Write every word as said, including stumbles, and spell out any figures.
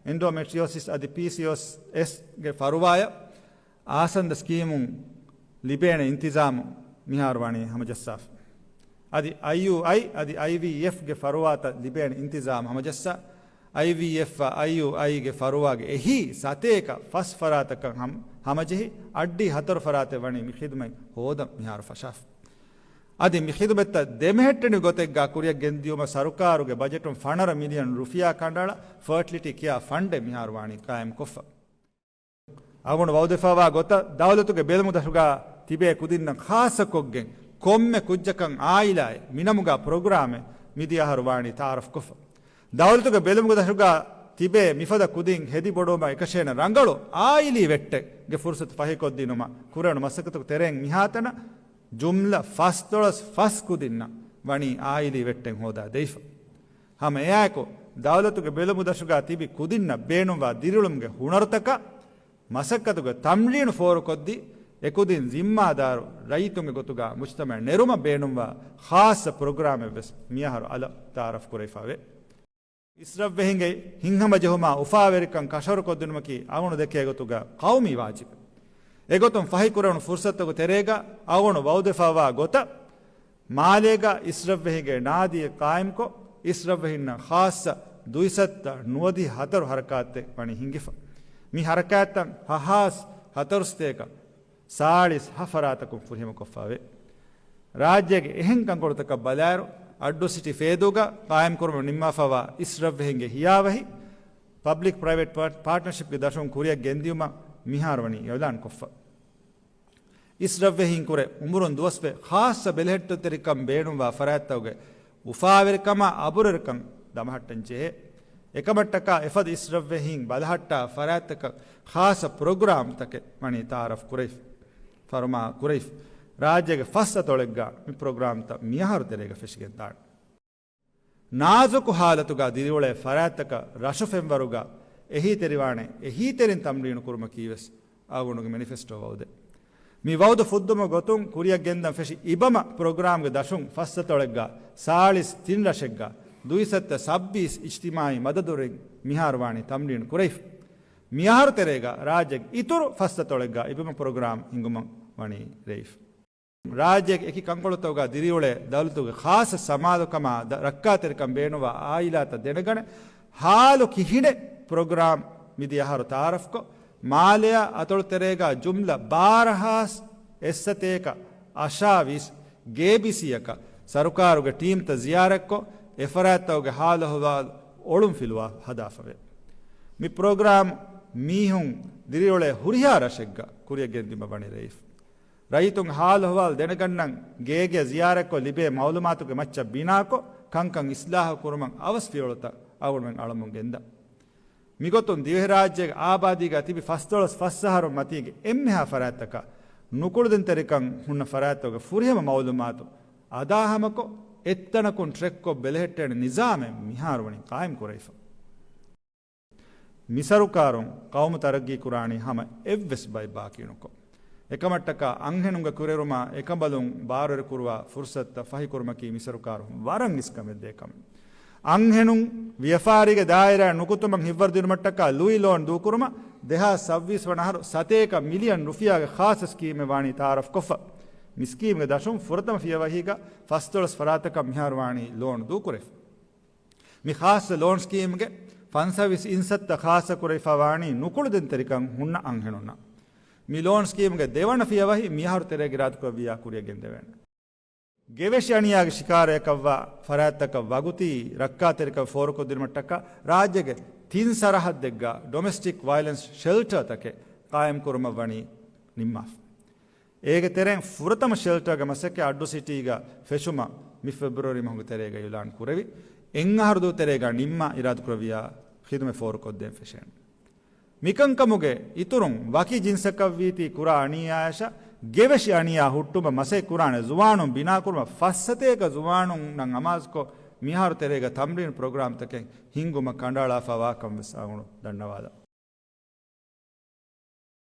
އެންޑޯމެޓްރިއޯސިސް އަދި ޕީސީއޯއެސްގެ ފަރުވާޔަށް އާސަންދަ ސްކީމުން ލިބޭނެ އިންތިޒާމު މިހާރު ވަނީ ހަމަޖައްސާފަ. އަދި އައިޔޫއައި އަދި އައިވީއެފްގެ ފަރުވާތައް ލިބޭނެ އިންތިޒާމު ހަމަޖައްސާ، އައިވީއެފްއާ އައިޔޫއައިގެ ފަރުވާގެ އެހީ ސަތޭކަ ފަސް ފަރާތަކަށް ހަމަ-، ހަމަޖެހި، އައްޑިހަ ހަތަރު ފަރާތެއް ވަނީ މި ޚިދުމަތް ހޯދަން މިހާރު ފަށާފަ. އަދި މި ޚިދުމަތްތައް ދެމެހެއްޓެނި ގޮތެއްގާ ކުރިއަށް ގެންދިޔުމަށް ސަރުކާރުގެ ބަޖެޓުން ފަނަރަ މިލިއަން ރުފިޔާ ކަނޑައަޅާ ފަރޓިލިޓީ ކެއާ ފަންޑެއް މިހާރު ވާނީ ޤާއިމްކޮށްފަ. އަޅުގަނޑު ވައުދެފަވާ ގޮތަށް ދައުލަތުގެ ބެލުމުދަށުގާ ތިބޭ ކުދިންނަށް ޚާއްޞަކޮށްގެން ކޮންމެ ކުއްޖަކަށް އާއިލާއެއް މިނަމުގާ ޕްރޮގްރާމެއް މިދިޔަ އަހަރު ވާނީ ތައާރަފްކޮށްފަ. ދައުލަތުގެ ބެލުމުގެ ދަށުގާ ތިބޭ މިފަދަ ކުދިން ހެދި ބޮޑުވުމަށް އެކަށޭނަ ރަނގަޅު އާއިލީ ވެއްޓެއްގެ ފުރުސަތު ފަހިކޮށްދިނުމަށް ކުރެވުނު މަސައްކަތުގެ ތެރެއިން މިހާތަނަށް ޖުމްލަ ފަސްދޮޅަސް ފަސް ކުދިންނަށް ވަނީ އާއިލީ ވެއްޓެއް ހޯދާ ދެވިފަ. ހަމަ އެއާއެކު، ދައުލަތުގެ ބެލުމުގެ ދަށުގާ ތިބި ކުދިންނަށް ބޭނުންވާ ދިރިއުޅުމުގެ ހުނަރުތަކާ މަސައްކަތުގެ ތަމްރީނު ފޯރުކޮށްދީ، އެކުދިން ޒިންމާދާރު ރައްޔިތުންގެ ގޮތުގާ މުޖްތަމަޢަށް ނެރުމަށް ބޭނުންވާ ޚާއްޞަ ޕްރޮގްރާމެއްވެސް މިއަހަރު އަލަށް ތައާރަފް ކުރެވިފައެވެ. އިސްރަށްވެހިންގެ ހިތްހަމަޖެހުމާ އުފާވެރިކަން ކަށަވަރުކޮށްދިނުމަކީ އަޅުގަނޑު ދެކޭ ގޮތުގަ ޤައުމީ ވާޖިބެއް. އެގޮތުން ފަހިކުރެވުނު ފުރުސަތުގެ ތެރޭގަ އަޅުގަނޑު ވައުދެފަވާ ގޮތަށް، މާލޭގަ އިސްރަށްވެހިންގެ ނާދީއެއް ޤާއިމްކޮށް، އިސްރަށްވެހިންނަށް ޚާއްޞަ ދުއިސައްތަ ނުވަދިހަ ހަތަރު ހަރަކާތްތައް ވަނީ ހިންގިފަ. މި ހަރަކާތްތައް ހަ ހާސް ހަތަރުސަތޭކަ ސާޅީސް ހަ ފަރާތަކުން ފުރިހަމަކޮށްފައެވެ. ރާއްޖޭގެ އެހެން ކަންކޮޅުތަކަށް ބަލާއިރު، އައްޑޫ ސިޓީ ފޭދޫގަ ޤާއިމްކުރުމަށް ނިންމާފަވާ އިސްރަށްވެހިންގެ ހިޔާވަހި، ޕަބްލިކް ޕްރައިވެޓް ޕާޓް-، ޕާޓްނަރޝިޕްގެ ދަށުން ކުރިއަށް ގެންދިޔުމަށް މިހާރު ވަނީ އިޢުލާންކޮށްފަ. އިސްރަށްވެހިން ކުރެ އުމުރުން ދުވަސްވެ ޚާއްޞަ ބެލެހެއްޓުންތެރިކަން ބޭނުންވާ ފަރާތްތަކުގެ އުފާވެރިކަމާ އަބުރެރިކަން ދަމަހައްޓަން ޖެހޭ. އެކަމަށްޓަކާ އެފަދަ އިސްރަށްވެހިން ބަލަހައްޓާ ފަރާތްތަކަށް ޚާއްޞަ ޕްރޮގްރާމްތަކެއް ވަނީ ތައާރަފް ކުރެވިފަ. ފަރުމާ ކުރެވިފަ. ރާއްޖޭގެ ފަސް އަތޮޅެއްގަ މި ޕްރޮގްރާމްތައް މިއަހަރު ތެރޭގަ ފެށިގެންދާނެ. ނާޒުކު ހާލަތުގަ ދިރިއުޅޭ ފަރާތްތަކަށް ރަށު ފެންވަރުގަ އެހީތެރިވާނެ، އެހީތެރިން ތަމްރީނު ކުރުމަކީވެސް އަޅުގަނޑުގެ މެނިފެސްޓޯ ވައުދެއް. މި ވައުދު ފުއްދުމުގެ ގޮތުން ކުރިއަށް ގެންދަން ފެށި އިބަމަ ޕްރޮގްރާމްގެ ދަށުން ފަސް އަތޮޅެއްގަ ސާޅީސް ތިން ރަށެއްގަ ދުއިސައްތަ ސައްބީސް އިޖްތިމާޢީ މަދަދުވެރިން މިހާރު ވާނީ ތަމްރީނު ކުރެވިފަ. މިއަހަރު ތެރޭގަ ރާއްޖޭގެ އިތުރު ފަސް އަތޮޅެއްގަ އިބަމަ ޕްރޮގްރާމް ހިންގުމަށް ވަނީ ރޭވިފަ. ރާއްޖޭގެ އެކި ކަންކޮޅުތަކުގަ ދިރިއުޅޭ ދައުލަތުގެ ޚާއްޞަ ސަމާލުކަމާ ދަ-، ރައްކާތެރިކަން ބޭނުންވާ އާއިލާތައް ދެނެގަނެ، ހާލު ކިހިނެއް ޕްރޮގްރާމް މިދިޔަ އަހަރު ތައާރަފްކޮށް، މާލެއާ އަތޮޅު ތެރޭގަ ޖުމްލަ ބާރަހާސް އެއްސަތޭކަ އަށާވީސް ގޭބިސީއަކަށް ސަރުކާރުގެ ޓީމްތައް ޒިޔާރަތްކޮށް، އެފަރާތްތަކުގެ ހާލު އަހުވާލު އޮޅުންފިލުވާ ހަދާފަވޭ. މި ޕްރޮގްރާމް މީހުން ދިރިއުޅޭ ހުރިހާ ރަށެއްގަ ކުރިއަށް ގެންދިއުމަށް ވަނީ ރޭވިފަ. ރައްޔިތުން ހާލު އަހުވާލު ދެނެގަންނަން ގޭގެ ޒިޔާރަތްކޮށް ލިބޭ މައުލޫމާތުގެ މައްޗަށް ބިނާކޮށް، ކަންކަން އިސްލާހު ކުރުމަށް އަވަސް ފިޔަވަޅުތައް އަޅުގަނޑުމެން އަޅަމުން ގެންދަން. މިގޮތުން ދިވެހިރާއްޖޭގެ އާބާދީގަ ތިބި ފަސްދޮޅަސް ފަސް އަހަރު މަތީގެ އެންމެހާ ފަރާތްތަކަށް ނުކުޅެދުންތެރިކަން ހުންނަ ފަރާތްތަކުގެ ފުރިހަމަ މައުލޫމާތު އަދާހަމަކޮށް، އެއްތަނަކުން ޓްރެކްކޮށް ބެލެހެއްޓޭނެ ނިޒާމެއް މިހާރު ވަނީ ޤާއިމް ކުރެވިފަ. މިސަރުކާރުން ޤައުމު ތަރައްގީ ކުރާނީ ހަމަ އެއްވެސް ބައެއް ބާކީ ނުކޮށް. އެކަމަށްޓަކާ އަންހެނުންގެ ކުރިއެރުމާ އެކަނބަލުން ބާރުވެރި ކުރުވާ ފުރުސަތުތައް ފަހިކުރުމަކީ މިސަރުކާރުން ވަރަށް އިސްކަމެއް ދޭ ކަމެއް. އަންހެނުން ވިޔަފާރީގެ ދާއިރާއަށް ނުކުތުމަށް ހިތްވަރު ދިނުމަށްޓަކާ ލުއި ލޯން ދޫކުރުމަށް ދެހާސް ސައްބީސް ވަނަ އަހަރު ސަތޭކަ މިލިއަން ރުފިޔާގެ ޚާއްޞަ ސްކީމެއް ވާނީ ތައާރަފްކޮށްފަ. މި ސްކީމްގެ ދަށުން ފުރަތަމަ ފިޔަވަހީގަ ފަސްދޮޅަސް ފަރާތަކަށް މިހާރު ވާނީ ލޯން ދޫކުރެވިފަ. މި ޚާއްޞަ ލޯން ސްކީމްގެ ފަންސަވީސް އިންސައްތަ ޚާއްޞަ ކުރެވިފަ ވާނީ ނުކުޅެދުންތެރިކަން ހުންނަ އަންހެނުންނަށް. މި ލޯން ސްކީމްގެ ދެވަނަ ފިޔަވަހި މިއަހަރު ތެރޭގަ އިރާދަކުރެއްވިޔާ ކުރިއަށް ގެންދެވޭނެ. ގެވެށި އަނިޔާގެ ޝިކާރައަކަށްވާ ފަރާތްތަކަށް ވަގުތީ ރައްކާތެރިކަން ފޯރުކޮށްދިނުމަށްޓަކާ ރާއްޖޭގެ ތިން ސަރަހައްދެއްގަ ޑޮމެސްޓިކް ވަޔަލެންސް ޝެލްޓަރތަކެއް ޤާއިމްކުރުމަށް ވަނީ ނިންމާފަ. އޭގެ ތެރެއިން ފުރަތަމަ ޝެލްޓަރގެ މަސައްކަތް އައްޑޫ ސިޓީގަ ފެށުމަށް މި ފެބްރުއަރީ މަހުގެ ތެރޭގަ އިޢުލާން ކުރެވި، އެއް އަހަރު ދޫ ތެރޭގަ ނިންމާ އިރާދަކުރެއްވިޔާ ޚިދުމަތް ފޯރުކޮށްދޭން ފެށޭނެ. މިކަންކަމުގެ އިތުރުން ވަކި ޖިންސަކަށްވީތީ ކުރާ އަނިޔާޔަށާ ގެވެށި އަނިޔާ ހުއްޓުމަށް މަސައްކަތް ކުރާނެ ޒުވާނުން ބިނާކުރުމަށް ފަސް ސަތޭކަ ޒުވާނުންނަށް އަމާޒުކޮށް، މިއަހަރު ތެރޭގަ ތަމްރީނު ޕްރޮގްރާމްތަކެއް ހިންގުމަށް ކަނޑައަޅާފަ ވާކަން ވެސް އަޅުގަނޑު ދަންނަވާލަން.